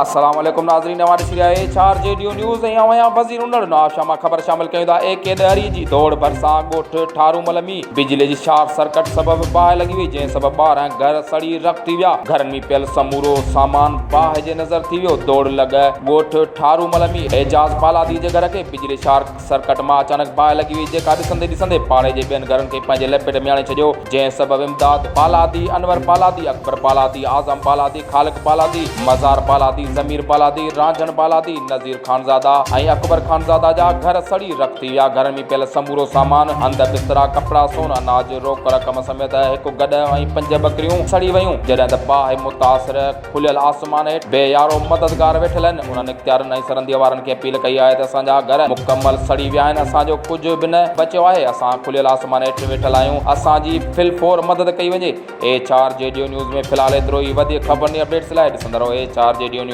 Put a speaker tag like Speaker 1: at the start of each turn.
Speaker 1: السلام عليڪم ناظرين اوهان ڏسي رهيا آهيو H R G D news ۽ آئون آهيان وزير انڙ نوابشاهه مان خبر شامل ڪيون ٿا اي ڪي ڏهري جي دوڙ ڀرسان ڳوٺ ٺارومل ۾ بجلي جي شارٽ سرڪٽ سبب باهه لڳي وئي جنهن سبب 12 گهر سڙي رک ٿي ويا گهرن ۾ پيل سمورو سامان باهه جي نظر ٿي ويو دوڙ لڳ ڳوٺ ٺارومل ۾ اعجاز بالادي جي گهر کي بجلي شارٽ سرڪٽ مان اچانڪ باهه لڳي وئي، جيڪا ڏسندي ڏسندي پاڙي جي ٻين گهرن کي پنهنجي لپيٽ ۾ آڻي ڇڏيو، جنهن سبب امداد بالادي، انور بالادي، اڪبر بالادي، اعظم بالادي، خالق بالادي، مزار بالادي، ضمير بالادي، رانجهڻ بالادي، نذير خانزاده ۽ اڪبر خانزاده جا گهر سڙي رک ٿي ويا، گهرن ۾ پيل سمورو سامان، هنڌ بسترا، ڪپڙا، سون، اناج، روڪ رقم سميت هڪ گڏهه ۽ پنج ٻڪريون سڙي ويون، جڏهن ته باهه متاثر. کليل آسمان هيٺ بي يارو مددگار ويٺل آهن، انهن اختيارين ۽ سرنديء وارن کي اپيل ڪئي آهي ته اسان جا گهر مڪمل سڙي ويا آهن، اسان جو ڪجهه به نه بچيو آهي، اسان کليل آسمان هيٺ ويٺل آهيون، اسان جي في الفور مدد ڪئي وڃي. ايڇ آر جي ڊيو نيوز ۾ في الحال ايترو ئي، وڌيڪ خبرن ۽ اپڊيٽس لاء ڏسندا رهو H R G D news.